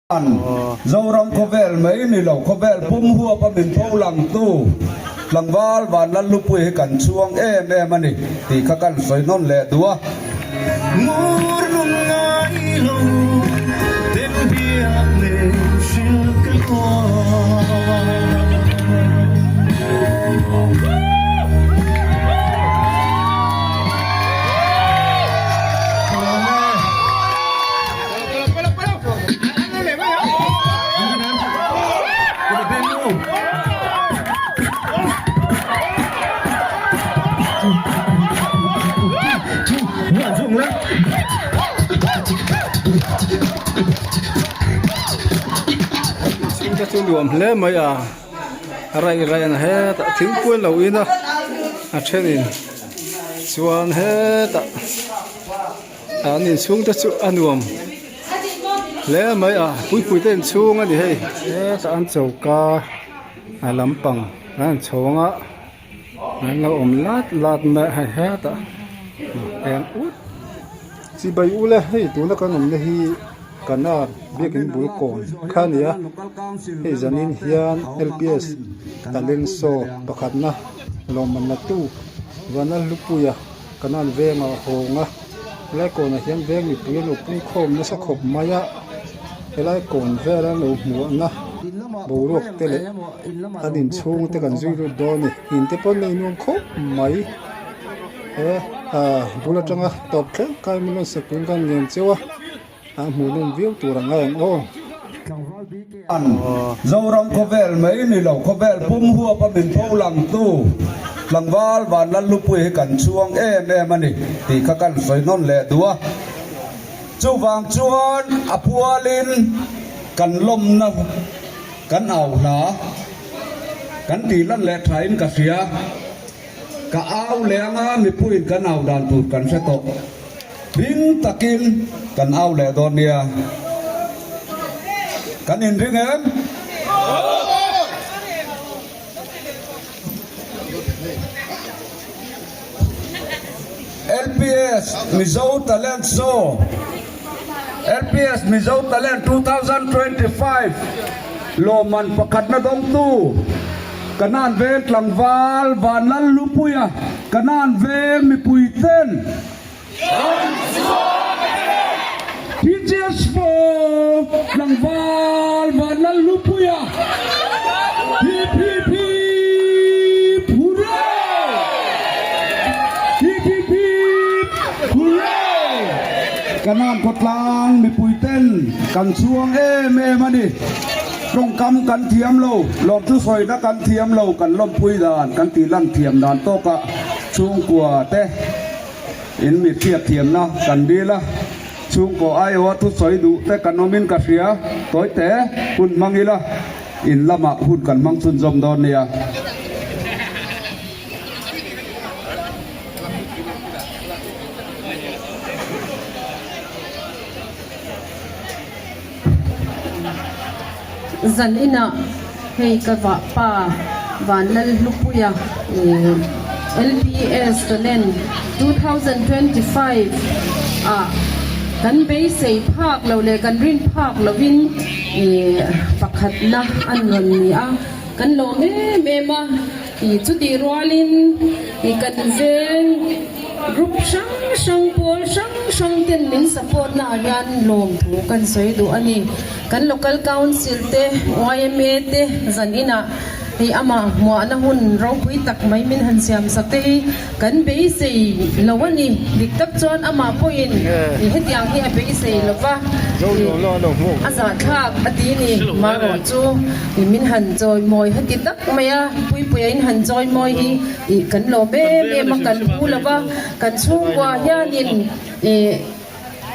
Zoram khawvel mai ni lo, khawvel pum huapa min pho langtu tlangval Vanlallupuii hi kan chhuang em em a ni tih kha kan sawi nawn leh duh a. Ngur nun ngai lo ten biak leh hrilh ka nuam. Thing te chu nuam hle mai a raih raih an hetah thingpui an lo in a a thenin chuan hetah an inchhung te chu a nuam. Hle mai a puipui te inchhung a ni hei hetah an choka a lampang an han chho ang a an lo awm lat lat mai a hei hetah eng ut chibai ule hei tuna kan awmna hi kana biakin bul kawn kha a ni a hei zanin hian L P S talent show pakhatna lawmman la tu Vanlalhlupuia Kanan vengah a hawng a, helai kawnah hian veng mipui an lo pung khawm nasa khawp mai a, helai kawn vela an lo hmuahna boruak te leh an inchhung te kan zui lut dawn a ni, in te pawn a innuam khawp mai he ah bul atanga tawp thleng khan min rawn sakpui kan ngen cheu a. A hmuh nawm viau tur ang ngai ang aw. Zoram khawvel mai ni lo, khawvel pum huapa min pho langtu tlangval Vanlallupuii hi kan chhuang em em a ni tih kha kan sawi nawn leh duh a. Chuvang chuan a pualin kan lawmna kan au hla kan tih lan leh thain ka hria. Ka au leh anga mipuiin kan au dan tur kan hre tawh. Ring takin kan au leh dawn nia. Kan inring em? LPS Mizo Talent Show LPS Mizo Talent 2025 lawmman pakhatna dawngtu Kanan Veng tlangval Vanlallupuia Kanan Veng mipuiten PGS for tlangval Vanlallupuia Hip hip hip hurray! Hip hip hip hurray! Kanan khawtlang mipuiten kan chhuang em em a ni. Tawngkam kan thiam lo, lawmthu sawina kan thiam lo, kan lawmpui dan kan tih lan thiam dan tawkah chhungkua te In mi hriat thiamna kan dil a, chhungkaw aiawha thusawi duh te kan awmin ka hria, tawi te hun hmang ila in lamah hun kan hmang chhunzawm dawn nia. Zan inah hei ka vah pa Vanlalhlupuia LPS Talent 2025 ah kan beisei phak loh leh kan rin phak lovin pakhatna an rawn ni a, kan lawm em em a. Chutih rualin kan veng group hrang hrang, pawl hrang hrang ten min support na ah hian lawmthu kan sawi duh a ni. Kan local council te, yma te zan inah hei amah hmuahna hun ropui tak mai min han siam sak te hi kan beisei lo a ni. Dik tak chuan amah pawhin hetiang hi a beisei lo va, a zahthlak a ti ni. Marawh chu min han chawimawi heti tak mai a, Puipuia in han chawimawi hi kan lawm em em a, kan pu lo va, kan chhungkua hianin ih.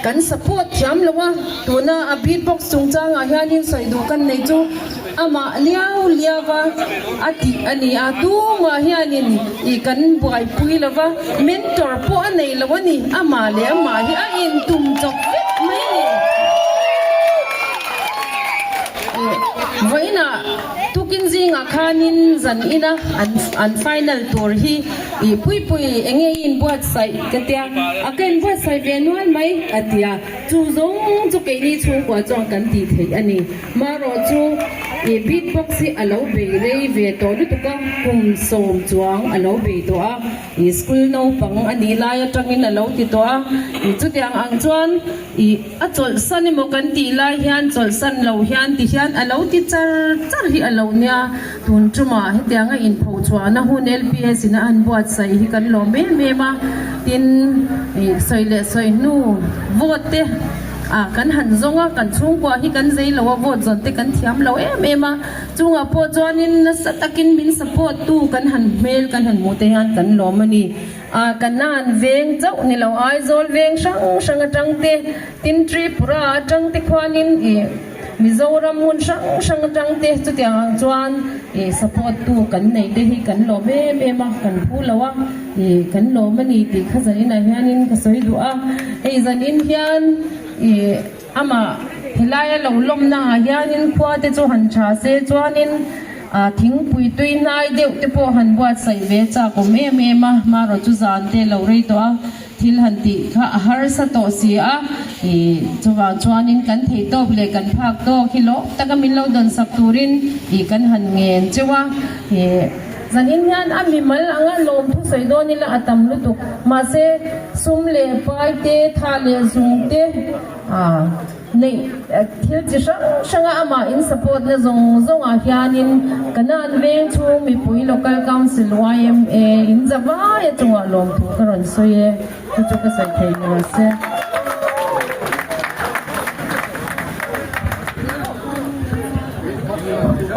Kan support thiam lo a, tuna a beatbox chungchangah hianin sawi duh kan nei chu amah liau liau a a tih a ni a, tumah hianin ih kan buaipui lo va, mentor pawh a nei lo a ni, amah leh amah hi a intum chawp vek mai a ni. Vawiinah tukin zingah khanin zan ina an an final tur hi ih Puipui enge i inbuatsaih ka tia, a ka inbuatsaih ve nual mai a tia, chu zawng chu keini chhungkua chuan kan tih theih a ni. Marawh chu ih beat box hi a lo bei rei ve tawh lutuk a, kum sawm chuang a lo bei tawh a, ih school naupang a nih lai atangin a lo ti tawh a, ih chutiang ang chuan ih. A chawlhsan emaw kan tih lai hian chawlhsan lo hian ti hian a lo ti char char hi a lo nia. Tun tumah hetianga inphochhuahna hun LPS in a han buatsaih hi kan lawm em em a. Tin, ih sawi leh sawi hnu vote te ah kan han zawng a, kan chhungkua hi kan zei lo a, vote zawn te kan thiam lo em em a. Chungah pawh chuanin nasa takin min support tu kan han hmel kan han hmuh te hian kan lawm a ni. A Kanan veng chauh ni lo Aizawl veng hrang hrang atang te, tin Tripura atang te khuanin ih Mizoram hmun hrang hrang atang te chutiang ang chuan ih support tu kan neih te hi kan lawm em em a, kan phu lo a, ih kan lawm a ni tih kha zanin ah hianin ka sawi duh a. Hei zanin hian ih Amah helaia lo lawmna ah hianin khua te chu han tha se chuanin thingpui tui hnai deuh te pawh han buatsaih ve chak awm em em a, marawh chu zan te lo rei tawh a, thil han tih kha a harsa tawh si a, ih chuvang chuanin kan theih tawk leh kan phak tawk hi lawm taka min lo dawn sak turin ih kan han ngen cheu a, ih zanin hian a mimal anga lawm thusawi dawn ila a tam lutuk, mahse sum leh pai te, tha leh zung te. Neih thil chi hrang hranga amah in support na zawng zawngah hianin Kanan veng chhung mipui Local Council yma in za vai a chungah lawmthu ka rawn sawi e, chu chu ka sawi thei ni rawh se.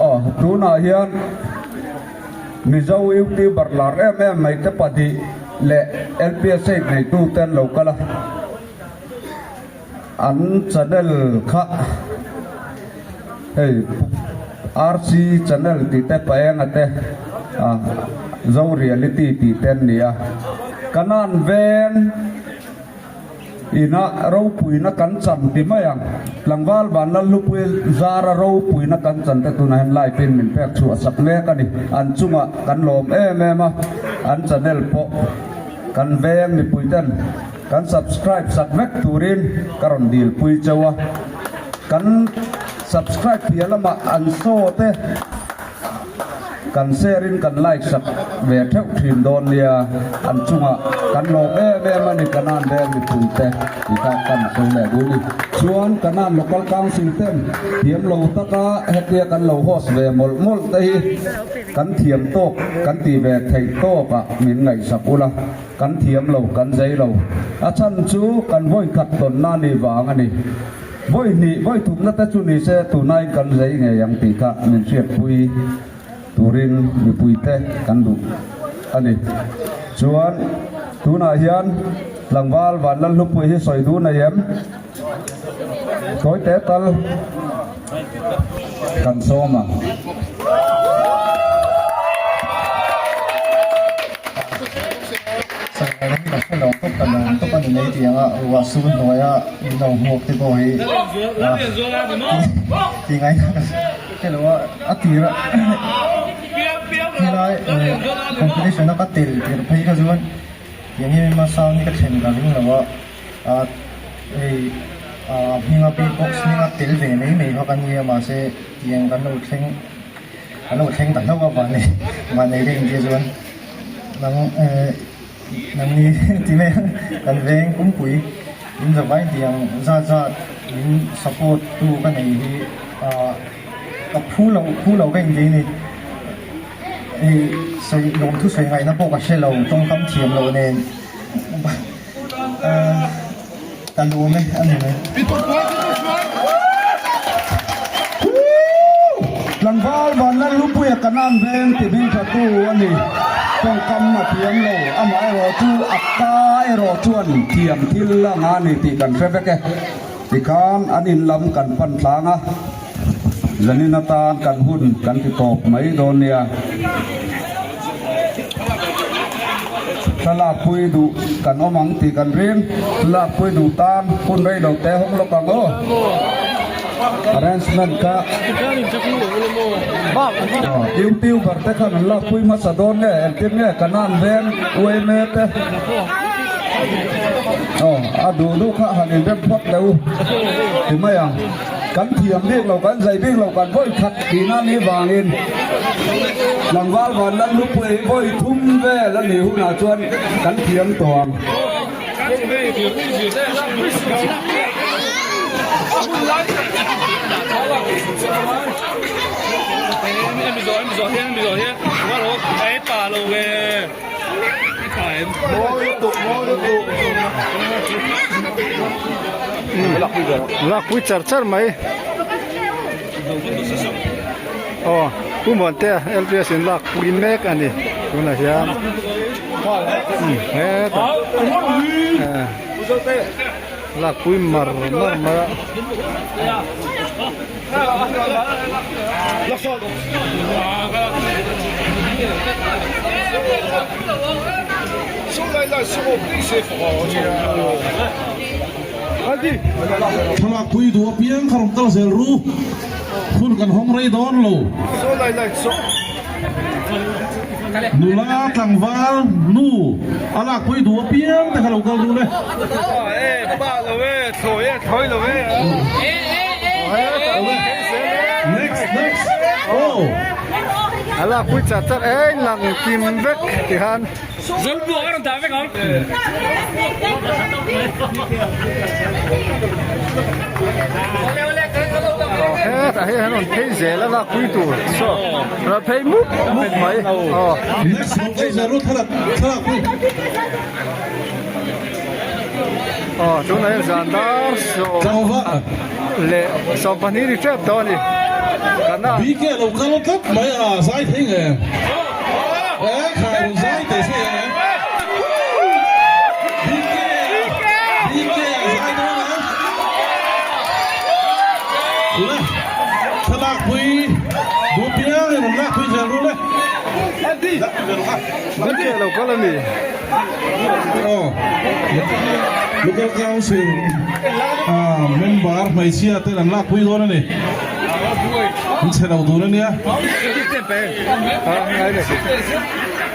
Aw tunah hian Mizo YouTuber lar em em mai te pahnih leh LPSA neitu te an lo kal a. An channel kha hei RC channel tih te paenga te ah zo reality tih te an ni a kanan veng ina ropuina kan chan ti mai ang tlangval vanlalhlupui zara ropuina kan chan te tunah hian live in min pek chhuah sak mek a ni an chungah kan lawm em em a an channel pawh kan veng mipui ten. Kan subscribe sak vek turin ka rawn dil pui cheu a, kan subscribe piah lamah an show te kan share in kan like sak ve theuh thin dawn nia, an chungah kan lawm em em a ni Kanan veng mipui te tih kha kan sawi leh duh a ni. Chuan Kanan Local Council ten thiam lo taka hetia kan lo host ve mawlh mawlh te hi kan thiam tawk kan tih ve theih tawkah min ngaihsak ula. Kan thiam lo, kan zei lo. A chhan chu kan vawi khat tawnna a nih vang a ni. Vawi hnih, vawi thumna te chu ni se tunaiin kan zei ngei ang tih kha min hriatpui turin mipuite kan duh a ni. Chuan tunah hian tlangval Vanlalhlupui hi sawi duh nei em? Tawi te tal kan sawm ang. Sanghal hi ka hre lo tawp ka lawm tawp a ni mai tih anga ruah sur hnuaia min lo hmuak te pawh hi ti ngaihna ka hre lo a a tir a helai competition a ka tel tirh phei kha chuan tiang em em a sang hi ka thlen ka ring lo a. Hei hminga beatbox hminga tel ve mai mai kha ka nia mahse tiang kan lo thleng kan lo thleng ta hlauh a vannei vannei ka intia chuan nang eh nangni ti mai ang kan veng pumpui in zavai tiang zat zat min support tu ka nei hi ah ka phu lo phu lo ka inti a ni hei sawi lawmthu sawi ngaihna pawh ka hre lo tawngkam thiam loh nen. Ka lawm e a ni mai. Tlangval Vanlallupuia Kanan veng ti hming tha tu a ni. Tawngkam a thiam lo, amah erawh chu a ka erawh chuan thiam thil a nga ni tih kan hre vek e. Tikhan an in lam kan pan tlang a, zanin atan kan hun kan ti tawp mai dawn nia. Thlalak pui duh kan awm ang tih kan ring, thlalak pui duh tan hun rei lo te hawng lawk ang aw. Arrangement kha Youtuber te khan an lakpui hmasa dawn nge engtin nge Kanan veng UMA te aw a duh duh kha han inrem phawt leh u ti mai ang. Kan thiam bik lo, kan zai bik lo, kan vawi khat tihna ni vangin tlangval van lal hlupui hi vawi thum vel a nih hunah chuan kan thiam tawh ang. Lakpui char char mai aw Pu Muantea LPS in lakpui mek a ni tunah hian hetah lakpui mar mar mai a. Thlalak pui duh apiang kha rawn kal zel ru, hun kan hawng rei dawn lo. Nula tlangval nu a lak pui duh apiang te kha lo kal ru le. Next next oh. A lak pui char char eng lang kim vek ti khan. Hetah hian an rawn phei zel a lakpui tur saw rawn phei mup mup mai aw. Aw tunah hian zan dar sawm leh 12 ri tep tawh a ni. BK lo kal tlat mai a zai thei nge e khai rawn zai teh se e BK BK a zai dawn a le thlalak pui duh piang in rawn lak pui zel ru le BK lo kal a ni. Aw Local Council member hmeichhia ten an lakpui dawn a ni. An chhe lo dun a nia.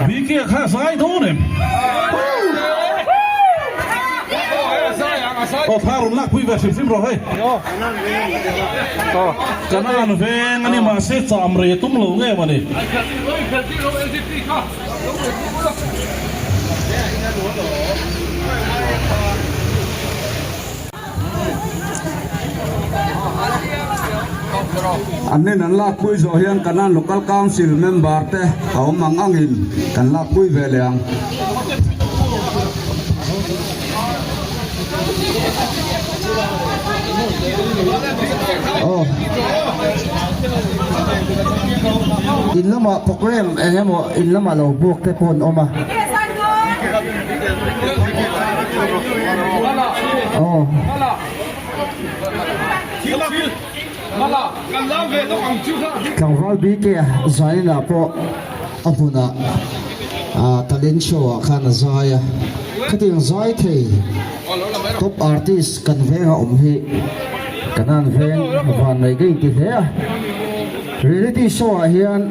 BK kha zai dawn em? Aw thla rawn lakpui ve hrim hrim rawh hei. Kanan veng a ni mahse cham rei a tum lo nge mawni. An nen an lakpui zawh hian Kanan Local Council member te a awm ang angin kan lakpui ve leh ang. In lamah program eng emaw in lamah lo buak te pawh an awm a. Aw. Tlangval BK Zainah pawh a hmunah talent show ah khan a zai a, khatiang zai thei top artist kan venga awm hi kan han veng van mai ka inti hle a, reality show ah hian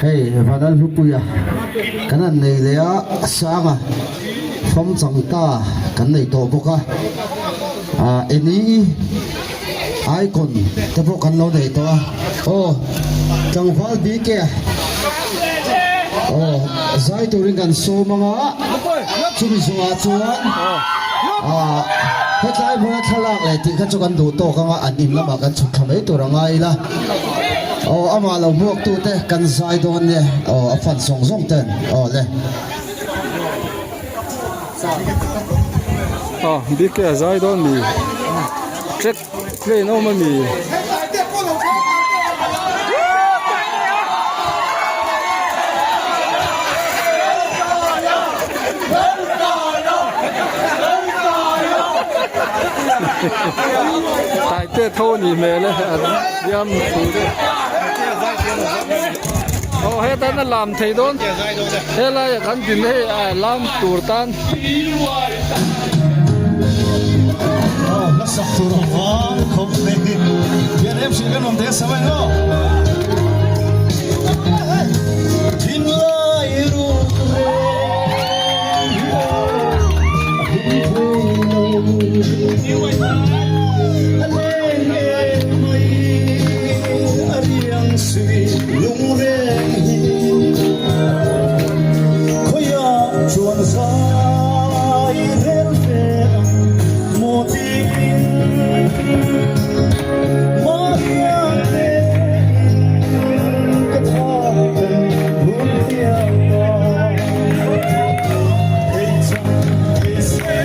hei Vanlalhlupuia kan han nei leh a, Sanga Famchang ta kan nei tawh bawk a, Eni. Icon te pawh kan lo nei tawh a aw tlangval bik e aw zai turin kan sawm anga chumi zawhah chuan ah hetlai hmuna thlalak leh tih kha chu kan duh tawk anga an in lamah kan chhuk thla mai tur a ngai ila aw amah lo hmuak tu te kan zai dawn nia aw a fan zawng zawng ten aw le. Aw bike a zai dawn mi track plane a awm a mi. Taite tho a nih hmel e a siam thu te aw hetan a lam thei dawn helai ah kan din hei a lam tur tan. Sak tur a vang khawp mai. Pian em hrilh kan awm teh sa mai maw? Thinlai ruk reng hi aw a him thei lo. A leng em mai a riang sui lungreng hi. Khawiah chuan zai rel ve ang maw tiin Mahriat tein ka thak kan hun hial ta. Thei chang thei se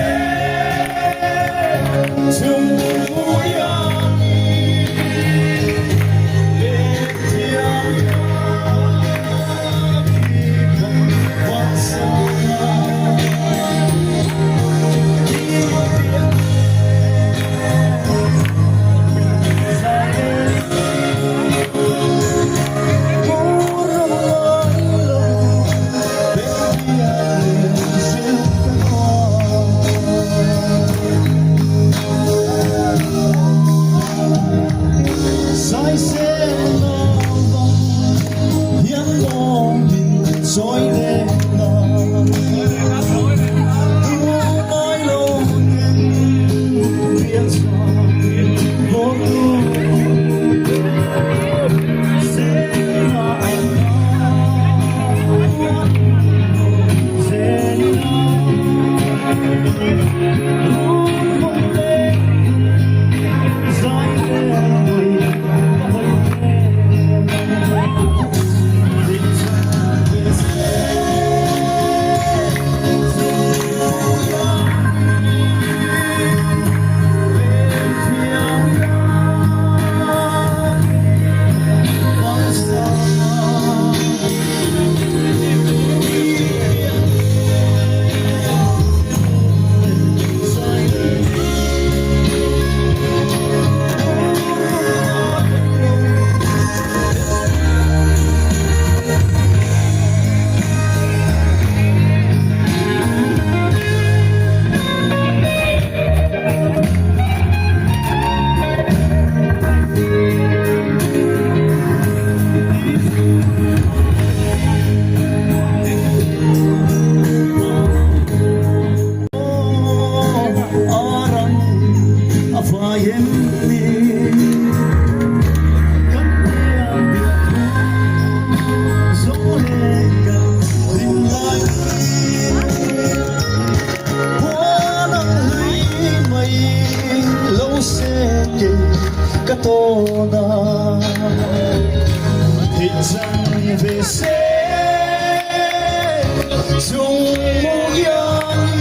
chung muiang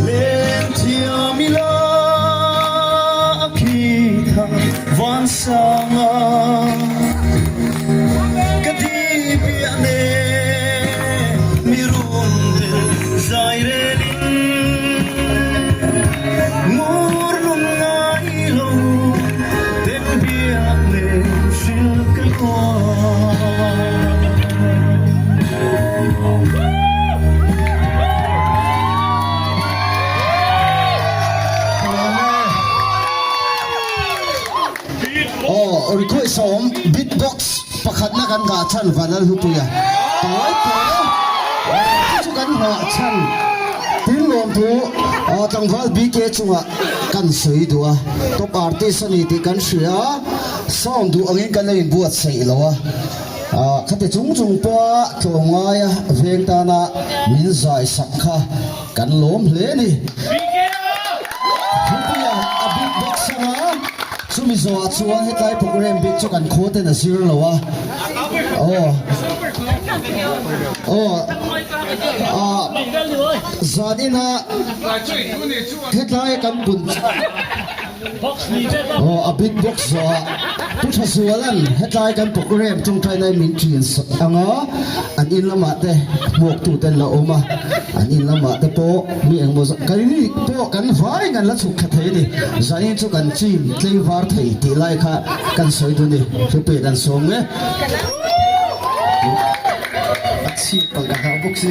leng thiam Aw request a awm beatbox pakhatna kan nghah chhan Vanal Hlupuia tawi te chu chu kan nghah chhan tin lawmthu tlangval BK chungah kan sawi duh a top artist a ni tih kan hria a sound duh angin kan la inbuatsaih lo a khati chung chung pawha tlawmngaia veng tana min zai sak kha kan lawm hle a ni. Hlupuia a beatbox anga chumi zawhah chuan hetlai program bik chu kan khaw ten a zir lo a aw aw ah zan ina hetlai kan pun Aw a big box zawhah Pu Thazuala'n hetlai kan program tawngtaina in min ṭin sak ang a, an in lamah te hmuaktu te an la awm a, an in lamah te pawh mi engmaw zat kan in pawh kan vaiin kan la chhuk thla thei a ni. Zanin chu kan chim tlei var thei tih lai kha kan sawi dun a ni. Thupe kan sawm nge. A chhip palh ka hlau bawk si.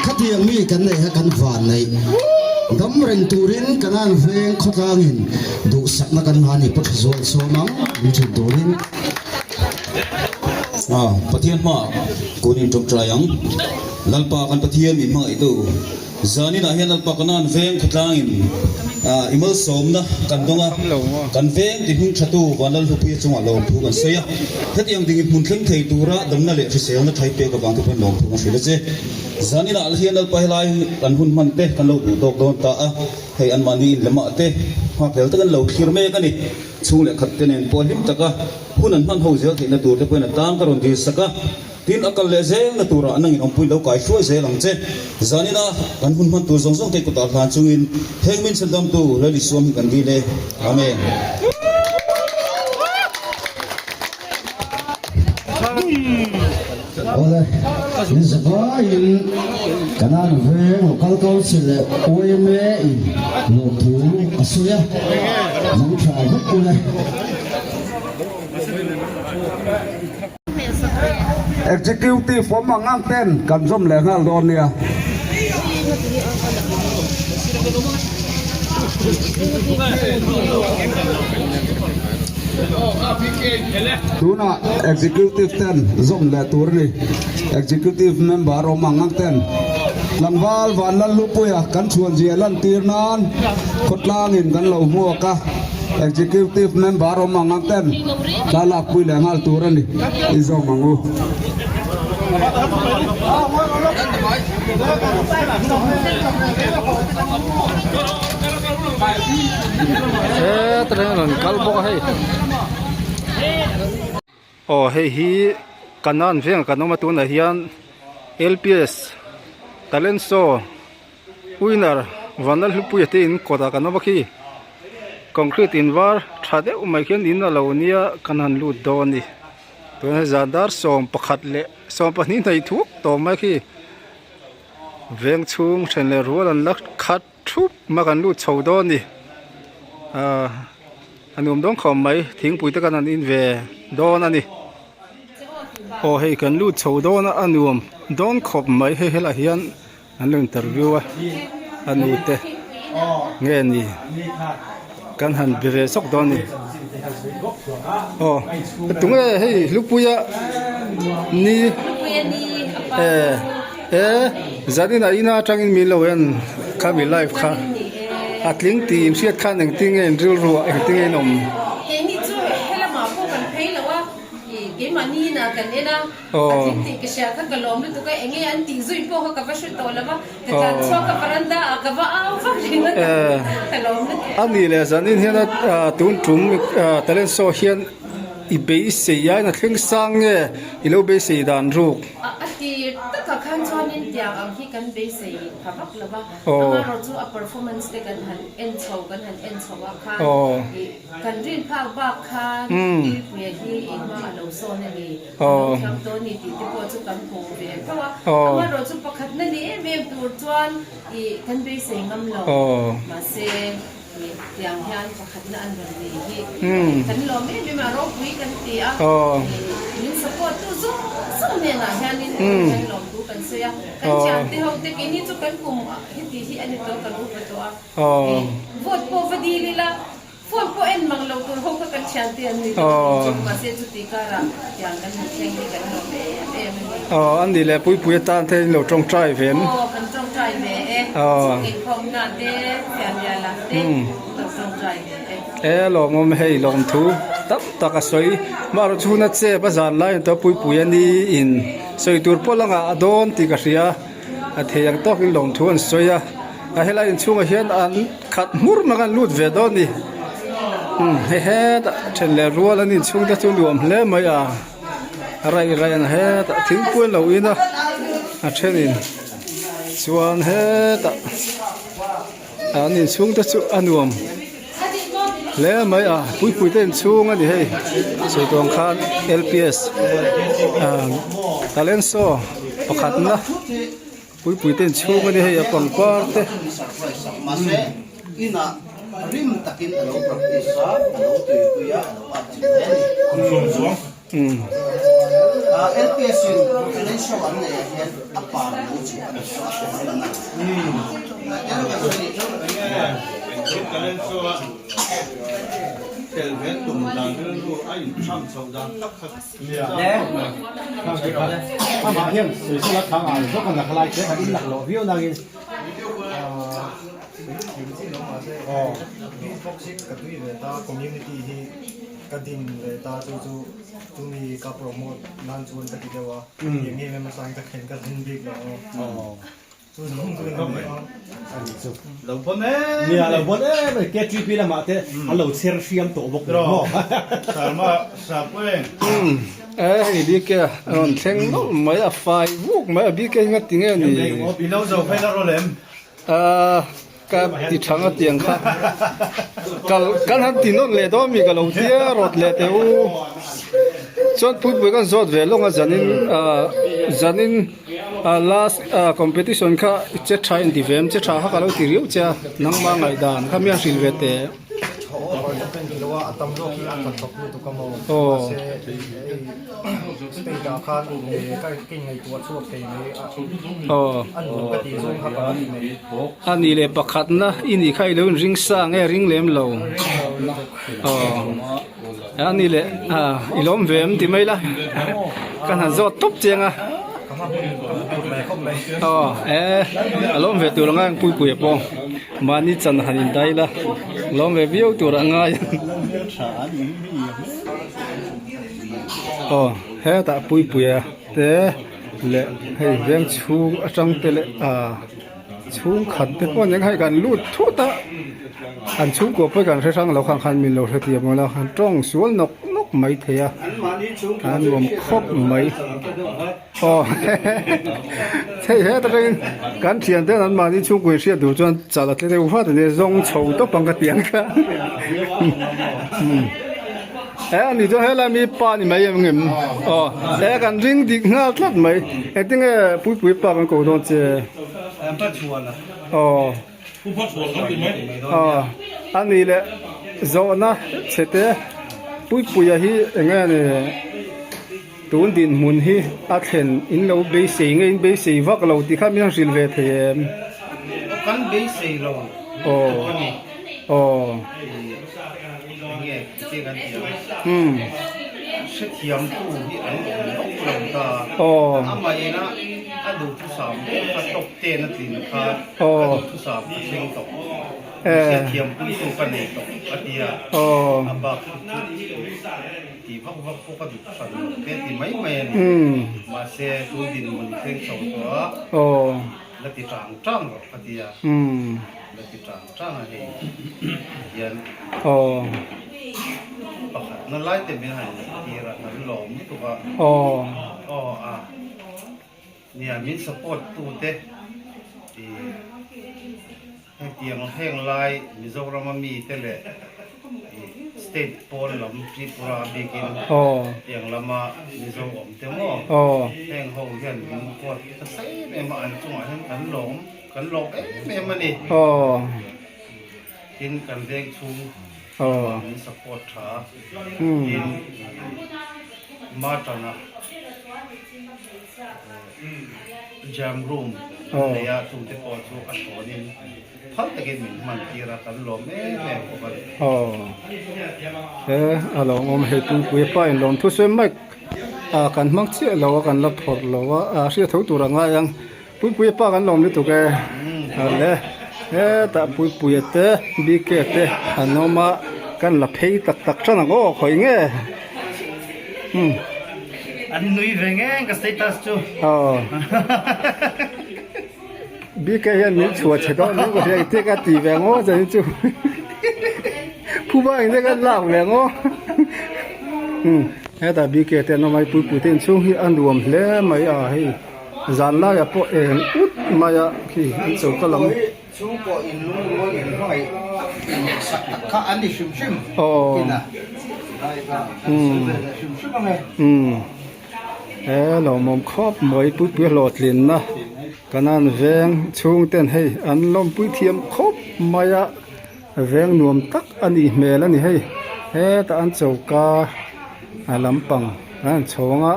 Khatiang mi kan nei kha kan van nei. Dam reng turin Kanan veng khawtlangin duhsakna kan hlan i pawh tha zual sawm ang min thin turin. Pathian hmaah kun in tawngtai ang. Lalpa kan Pathian min hmangaihtu. Zaninah hian Lalpa Kanan veng khawtlangin i malsawmna kan dawng a, kan veng ti hming thatu Vanlalhlupuia chungah lawmthu kan sawi a. Hetiang ding i hmun thleng thei tura damna leh hriselna thai pek avang te pawhin lawmthu kan hrilh a che. Zaninah hian Lalpa helai kan hun hman te kan lo duh tawk dawn ta a, hei anmahni inlemah te nghakhlel takin lo thlir mek a ni. Chhung leh khat te nen pawh hlim taka hun an hman ho zel theihna tur te pawhin a tang ka rawn dil sak a. Tin, a kal leh zelna turah nangin awmpui lo kai hruai zel ang che. Zanina kan hun hman tur zawng zawng te kutah hlan chungin heng min chhandamtu Lal Isuam hi kan dil e. Amen. Awle, in zavaiin Kanan veng Local Council leh yma in lawmthu a sawi a, mangtha vek ule. Executive awm ang ang ten kan zawm leh nghal dawn nia. Tunah Executive ten zawm leh tur a ni. Executive member awm ang ang ten tlangval Vanlallupuia kan chhuanzia lantir nan khawtlangin kan lo hmuak a. Executive member awm ang ang ten thla lakpui leh nghal tur a ni i zawm ang u. He train a rawn kal bawk a hei. Aw hei hi Kanan veng kan awm a tunah hian LPS Talent Show Winner Vanlalhlupuia te in kawtah kan awm a khi concrete in var tha deuh mai khian in a lo nia kan han lut dawn a ni tunah zan dar 11 leh 12 hnaih thuk tawh mai khi veng chhung then leh rual an la khat thup mai a kan lut chho dawn a ni ahh a nuam dawn khawp mai thingpui te kan han in ve dawn a ni. Aw hei kan lut chho dawn a a nuam dawn khawp mai hei helaiah hian an lo interview a a nu te nge ni kan han be ve sawk dawn a ni aw tunge hei hlupuia ni eh eh zanin a ina atangin min lo en khami live kha a tling tih inhriat khan engtin nge in rilru ah engtin nge in awm. Keimahni inah kan en a, a tling tih ka hria kha ka lawm lutuk a, enge an tih zui pawh kha ka va hre tawh lo va, ka tlan chhuak a veranda ah ka va au vak ringawt a, ka lawm lutuk. A nih leh zanin hian a tun tum talent show hian i beisei aiin a thleng sang nge i lo beisei dan ruk? A tir takah khan chuanin tiang ang hi kan beisei pha vak lo va, amaherawhchu a performance te kan han en chho kan han en chho ah khan ih Kan rin phak bak khan Puipuia hi i hma a lo sawn a ni, a lo thiam tawh a ni tih te pawh chu kan hmu ve tho a. Amaherawh chu pakhatna ni em em tur chuan i kan beisei ngam lo. Mahse i tiang hian pakhatna an rawn ni hi kan lawm em em a, ropui kan ti a. Min support tu zawng zawng hnenah hianin kan lawmtu kan sawi a. Kan thiante ho te keini chu kan kum heti hi a ni tawh, kan upa tawh a. Vote pawh va dil ila, phone pawh en mang lo tur ho kha kan thiante an ni tawh a tih chu, mahse chuti karah tiang kan han thleng hi kan lawm em em a ni. Aw, a nih leh Puipuia tan te in lo tawngtai ve em? Aw, kan tawngtai ve e, chhung inkhawmna te, fianriala te kan lo tawngtai ve e. E, lawmawm hei lawmthu tam tak a sawi, mahro chhuna chep a zan lai an tawh Puipuia ni in sawi tur pawh langah a dawn tih ka hria. A thei ang tawkin lawmthu an sawi a, a helai inchhungah hian an khat hmur mak an lut ve dawn a ni. Umm hei hetah then leh rual an inchhung te chu nuam hle mai a, a raih raih ang hetah thingpui an lo in a, a thenin chuan hetah an inchhung te chu a nuam hle mai a, puipui te inchhung a ni hei sawi tawng khan L P S ah talent show pakhatna puipui te inchhung a ni hei a pangpar te. LPS in talent show an neih ah hian a pa lo chu a ni a thawhrimna. Talent show a tel ve tum dan rilru a incham chhoh dan tak kha Amah hian sawisel a thang ang zawk a nak lai te a inlak loh viau nangin Aw beatbox hi ka tui ve ta community hi ka din ve ta chu chu chumi ka promote nan chuan ka ti deuh a eng em em asan ka thlen ka zin bik lo aw chu zawng chu in ang a ni chu lo bon em nia lo bon em em KTP lamah te a lo chher hriam tawh bawk nen maw Sarma Sapueng E hei bike a rawn thleng nawlh mai a fai vuk mai a bike hi ngati nge ni I lo zo phei la rawh lem Ahh ka ti thang a tiang kha kal kan han ti nawn leh dawn mi ka lo tia rawt leh teh u chuan phutpui kan zawt ve lawng a zanin ahh zanin ah last ah competition kha che tha in ti ve em che tha kha ka lo ti riau che a nangma ngaihdan kha mi a hrilh ve teh. Aw. Aw. A nih leh pakhatna i nih kha i lo inring sa nge ring lem lo. Aw. A nih leh i lawm ve em ti mai la. Kan han zawt tawp chiang a. Aw e a lawm ve tur anga Puipuia pawh mahni chan han indai la lawm ve viau tur a ngai. Aw hetah Puipuia te leh hei veng chhung atang te leh ah chhungkhat te pawh nen hei kan lut thut a an chhungkua pawh kan hre hrang lo khan khan min lo hrethiam awlh a an tawng sual nawk nawk mai thei a a nuam khawp mai aw hei heta tangin kan thian ten an mahni chhungkua in hriat duh chuan chal a tle deuh vat a nia zawng chho tawp ang ka ti ang kha. He a ni chuan helai mi pa ni mai em ngem aw he kan ring dik nghal tlat mai engtinge puipui pa kan ko dawn che aw aw a ni leh zawhna chhe te puipuia hi enge ni tun dinhmun hi a thlen in lo beisei nge in beisei vak lo tih kha min han hrilh ve thei em kan beisei lo aw aw. Enge tih kan ti ang. Hrethiamtu hi an awm lawk lo ta. Amah ina a duhthusam pawh kha top ten a tlin khan a duhthusam a thleng tawh. Hriatthiampuitu ka nei tawh a ti a. A bak hi chu tih vak vak pawh ka duh hran lo te ti mai mai a ni. Mahse tun dinhmun thleng chho tawh a la ti tang tang rawh ka ti a. La ti tang. Tang a hei hian aw pakhat na lai te min han tir a kan lawm lutuk a aw aw a nia min support tu te i hetiang heng lai Mizoram a mi te leh i state pawn lam Tripura bikin aw tiang lama Mizo awm te maw aw heng ho hian min huat nasa em em a an chungah hian kan lawm. Kan lawm em em a ni. Aw. Tin kan veng chhung Aw. min support tha. Hmm. Tin Martana jam room Aw. nei a chung te pawh chu a thlawnin phal takin min hman tir a kan lawm em em bawk a ni. Aw. He a lo awm hei Puipui pa in lawm thu sawi mic a kan hmang chiah lo a kan la phawrh lo a a hriat tho tur a ngai ang. Puipuia pa kan lawm lutuk e le hetah Puipuia te BK te an awm a kan la phei tak tak tan ang aw khawi nge umm An nui ve nge ka status chu aw BK hian min chhuah chhe dawn hle ka hria engtin ka ti ve ang aw chuan chu phuba engtin ka lak ve ang aw umm hetah BK te an awm a Puipuia te inchhung hi a nuam hle mai a hei. Zan laiah pawh eng ut mai a khi an choka lam. Chhungkaw in lungrual in hmangaih insak tak kha an ni hrim hrim tina lai kha kan sawi ve leh hrim hrim ang e. Umm he lawmawm khawp mai puipui hlawhtlinna kanan veng chhungten hei an lawmpui thiam khawp mai a veng nuam tak a nih hmel a ni hei hetah an choka a lampang. An han chho ang a,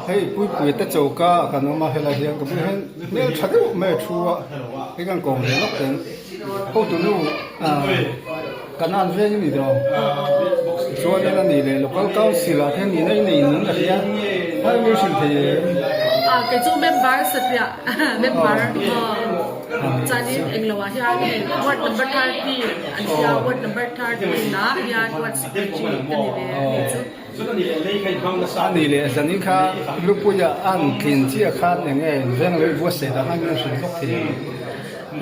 hei puipui te choka ah kan awm a helai hian ka bulah hian hmel tha deuh mai a thu a hei kan kawm ve lawk teng hotu nu ah kanan veng a ni dawn chuanin a nih leh local council ah hian nihna i nei ning a hria a mi hrilh thei em? Ah kei chu member satliah member chuanin englo ah hian hei ward number 30 an tia ward number 13 ah hian ward secretary ka ni ve a nih chu. A nih leh zanin kha Lupuia an tlin chiah khan eng nge veng lo i buatsaih dah khan min hrilh bawk thei ang.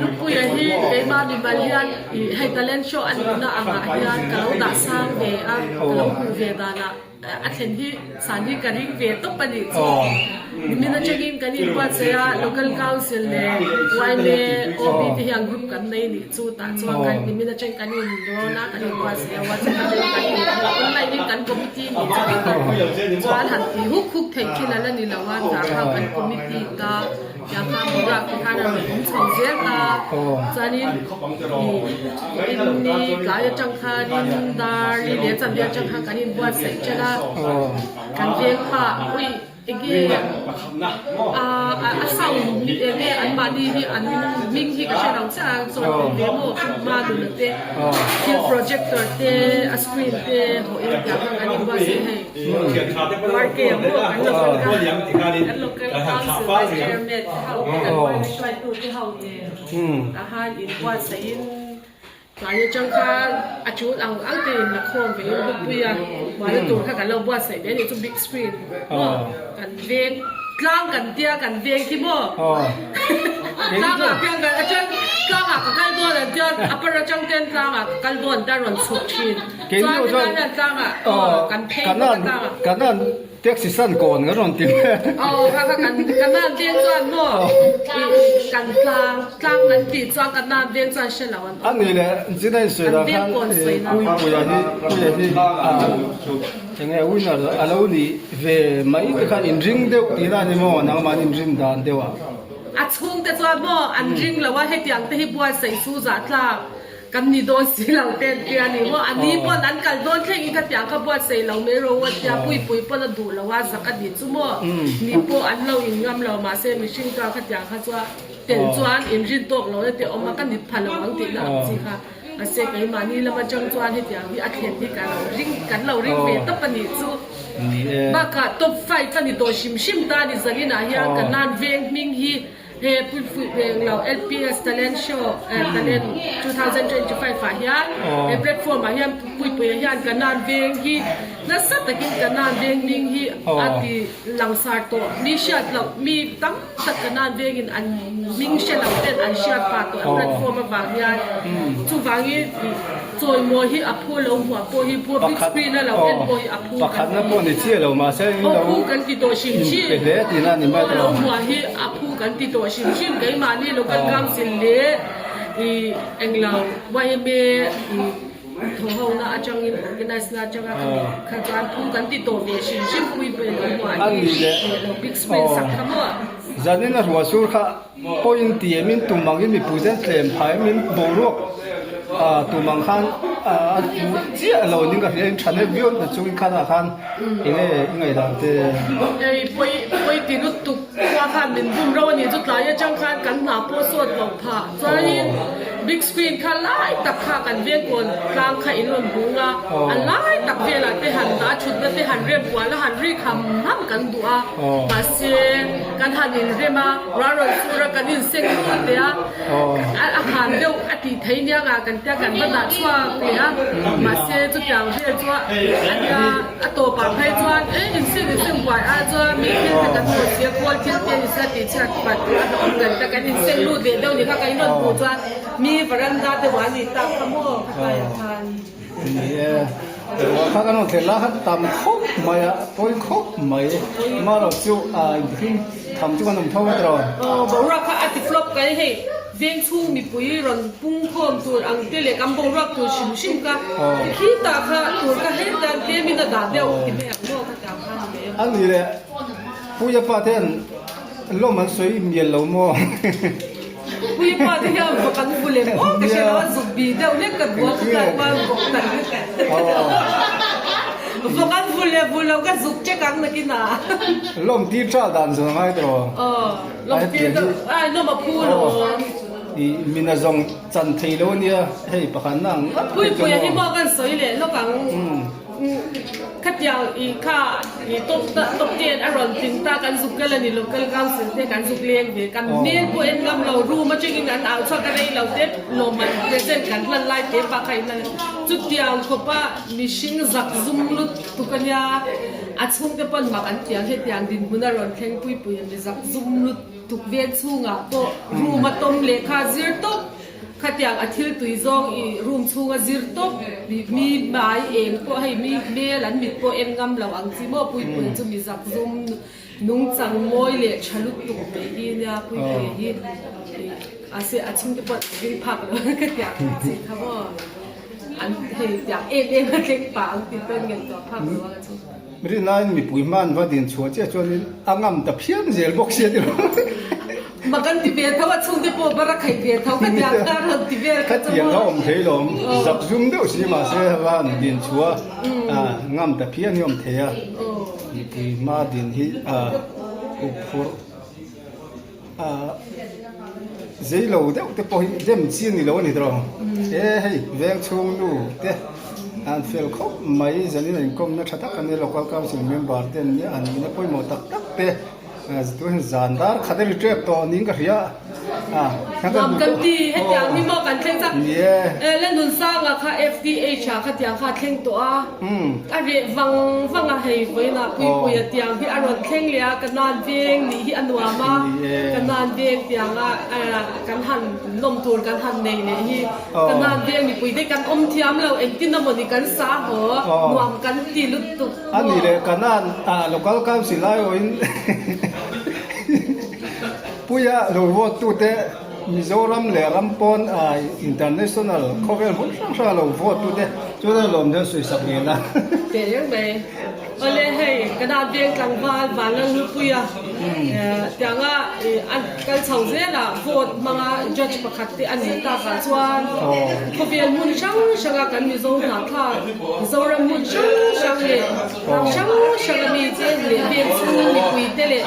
Lupuia hi keimah mimal hian ih hei talent show a nihna angah hian ka lo dah sang ve a, ka lo hmuh ve danah a thlen hi san hi ka ring ve tawp a nih chu. Nimin atangin kan inbuatsaih a, Local Council leh yma, OB te hian group kan nei nih chu tah chuan kan nimin atang kan inrawn a, kan inbuatsaih a, WhatsApp atangin kan inhmu online in kan committee nih chu tih chuan han ti huk huk theih thil a la ni lo a, tah khan kan committee ta tiang khan boruak ti khan a rawn awm chho zel ta chuanin ih ni tlai atang khanin dar li leh chanve atang khan kan inbuatsaih ṭan a, kan veng kha ui. Enge a sound hi enge an mahni hi an hming hi ka hre lo chiah a chuan awm ve maw hma nuna te thil projector te a screen te hawh in tiang khan kan inbuatsaih hei Marke a maw kan local kan local council vice chairman te ho te kan yma hruaitu te ho nen tah khan inbuatsaih in Tlai atang khan a tul ang ang te in la khawm ve in bukpui a, mahni tur kha kan lo buatsaih ve a nih chu big screen maw kan veng tlang kan tia kan veng khi maw tlang ah khian kan atang tlang ah ka kal dawn an tia a par atang ten tlang ah ka kal dawn an tia rawn chhuk thin chuan helai hian tlang ah kan phei bawk a tlang ah. Taxi san kawn kan rawn ti mai. Aw kha kha kan kan nan veng chuan maw ih kan tlang tlang kan tih chuan kan nan veng chuan hre lo an awm. A nih leh chin a insawi dah khan Puipuia hi Puia hi enge winner a lo nih ve mai te khan inring deuh tihna a ni maw nangmah an inrin dan deuh ah. A chhungte chuan maw an ring lo a hetiang te hi buatsaih chu zahtlak. Kan ni dawn si lo te an tia ni maw? A ni pawn an kal dawn thleng in khatiang kha buatsaih lo mai ro a tia, puipui pawn a duh lo a, zak a ni chu maw? Ni pawh an lo in ngam lo mahse mihring chuan khatiang kha chuan tel chuan in rin tawk lo na te awm a, ka nit pha lo ang tihna ang chi kha. Mahse keimahni lam atang chuan hetiang hi a thlen hi ka lo ring, kan lo ring ve tawp a nih chu. Bakah top five a ni tawh hrim hrim ta a ni zaninah hian ka nan veng hming hi. He Puipuih Veng lo LPS Talent Show Talent 2025 ah hian he platform ah hian Puipuia hian Kanan Veng hi nasa takin Kanan Veng hming hi a ti langsar tawh. Mi hriat loh mi tam tak Kanan Vengin an hming hre lo ten an hriat pah tawh a platform avang hian. Chuvangin chawimawi hi a phu lo hmuah pawh hi phu big screen a lo en pawh hi a phu kan ti. Pakhatna pawh ni chiah lo mahse in lo phu kan ti tawh hrim hrim. Inpe hle tihna a ni mai tawh. Lo hmuah hi a phu kan ti tawh hrim hrim keimahni local council leh ih englo yma ih thawhhona atangin organize na atanga khami kha chuan phu kan ti tawh ve hrim hrim pui pui lo hmuah hi lo big screen sak kha maw. Zanin a ruah sur kha. Pawhin ti em in tum angin mipui ten tlem phah em in boruak ah tum ang khan a hmuh chiah lo ning ka hria in tha nek viau na chungin khan ah khan enge i ngaihdan te. Ei pawi pawi ti lutuk khua khan min bum ro a nih chu tlai atang khan kan hna pawh sawt lo phah chuanin big screen kha lai tak kha kan veng kawn tlang kha in rawn hung a a lai tak velah te han dah thutna te han rem kual a han rik ham ham kan duh a mahse kan han inrem a. Ruah rawn sur a kan inseng lut leh a, a han deuh a tih thei nia nga kan tia kan va dah chhuak leh a, mahse chutiang vel chu a nia a tawpah phei chuan e inseng inseng buai ah chuan mi thil te kan hawn sia kawl thil te ni sia tih chhiat pat a hlawm kan tia kan inseng lut leh deuh ni kha kan inrawn hmuh chuan mi varanda deuh ah a ni tak kha maw khatlaiah khan. Ni e, ruah kha kan rawn thlen lai kha tam khawp mai a, pawi khawp mai. Marawh chu a inhring tham chu kan awm tho a tiraw? Aw, boruak kha a ti flop ka ni hei, veng chhung mipui rawn pung khawm tur ang te leh kan boruak tur hrim hrim kha khi tah kha tur kha hei tan tlem in a dah deuh ti mai ang maw ka tah kha ni mai a. A ni le, Puia pa ten lawm an sawi mial lo maw? Pui pa te hian vawk an vu lem aw ka hre lo a zuk bi deuh hlek ka duh a ka tlai hma vawk kan. Vawk an vul leh vul lo ka zuk check ang nakin ah. Lawm tir tral dan zawn a ngai tawh. Aw lawm tir deuh ai lawm a phu lo. I mina zawng chan thei lo ania hei pakhat na ang ngawt Pui pui a hi maw kan sawi leh lawk ang. Khatiang i kha i top top ten a rawn tling ta kan zuk kal a ni local council te kan zuk leng ve kan hmel pawh en ngam lo room atangin an au chhuak a rei lo te lawmman present kan hlan lai te pa kha in hlan chutiang khawpa mihring zak zum lutuk a nia a chhungte pawn mak an tiang hetiang dinhmun a rawn thleng pui pui a mi zak zum lutuk veng chhungah pawh room a tawm lehkha zir tawp Khatiang a thil tui zawng i room chhunga zir tawp mi hmai eng pawh hei mi hmel an mit pawh en ngam lo ang chi maw Puipui chu mi zak zum nungchang mawi leh tha lutuk mai hi nia Puipui hi a se a chhungte pawh ring phak lo khatiang chi kha maw an hei tiang em em a thleng pah ang tih pawn ngaihtuah phak lo a chu. Rinaiin mipui hman va din chhuah chiah chuanin a ngam ta phian zel bawk sia tiraw. Ma kan ti ve tho a chhungte pawh bar a khaih ve tho ka tiang kha rawn ti vel kha chu maw. Khatiang a awm thei lo zak zum deuh si mahse van din chhuah a ngam ta phian hi a awm thei a mipui hma din hi a huphurh a zei lo deuh te pawh hi dem chi a ni lo a ni tawh e hei veng chhung nu te an fel khawp mai zanin a inkawmna tha tak a nia local council member te an nia an nihna pawimawh tak tak te. Tun zan dar khat a ri tep tawh niin ka hria a. Nuam kan ti hetiang hi maw kan thleng chak. La Nunsanga kha FDH ah khatiang kha a thleng tawh a. A reh vang vang a hei vawiinah Puipuia tiang hi a rawn thleng leh a ka nan veng nih hi a nuam a. Ka nan veng tianga kan han lawm tur kan han nei leh hi ka nan veng mipui te kan awm thiam lo engtin emawni kan sa haw nuam kan ti lutuk. A nih leh Kanan ah Local Council aiawhin Puia lo vote tute Mizoram leh ram pawn ah International khawvel hmun hrang hrang a lo vote tute chuan a lawm hian sawisak ngei la. Teh reng mai. Awle hei Kanan veng tlangval Vanlalhlupuia tianga a kal chho zelah vote hmanga judge pakhat te a nih takah chuan khawvel hmun hrang hranga kan Mizo hnahthlak Mizoram hmun hrang hrang leh ram hrang hrang a mi te leh veng chhung mipui te leh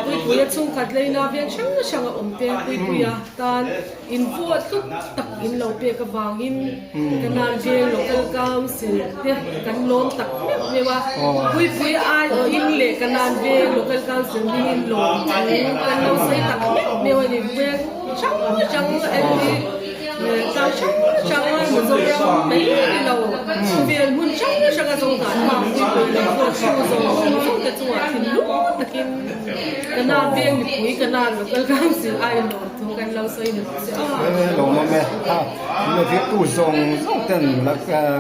Puipuia chhungkhat leina veng hrang hrang a awm te Puipuia tan in vote hlut tak in lo pek avangin ka nan veng local council te kan lawm tak meuh meuh a Puipui aiawhin leh ka nan veng local council hmingin lawm thu kan lo sawi tak meuh meuh a ni veng hrang hrang Tlang hrang hrang a Mizoram mai ni lo khawvel hmun hrang hrang a zawng dan hmang puipui leh vote thu zawng zawng te chungah thinlung takin ka nan veng mipui ka nan local council a inlawm thu kan lo sawi ni bawk si a. Lawm awm e. Ha, Levittu zawng zawng ten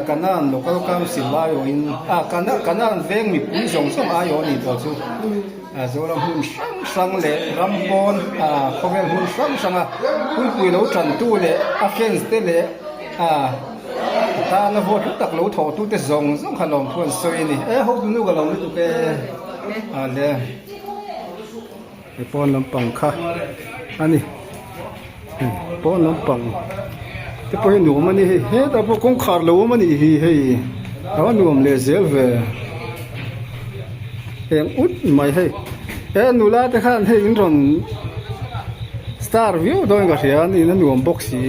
ka nan local council aiawhin a ka nan veng mipui zawng zawng aiawh a ni tawh chu. Zoram hmun hrang hrang leh ram pawn khawvel hmun hrang hranga puipui lo tantu leh a fans te leh a tana vote hlu tak lo thawh tu te zawng zawng kha lawmthu an sawi a ni. E hotu nu ka lo lutuk e a le he pawn lampang kha a ni. Pawn lampang te pawh hi nuam a ni hei hetah pawh kawngkhar lo awm a nih hi hei a va nuam leh zel ve eng ut mai hei he nula te khan hei in rawn star viau dawn ka hria a niin a nuam bawk si.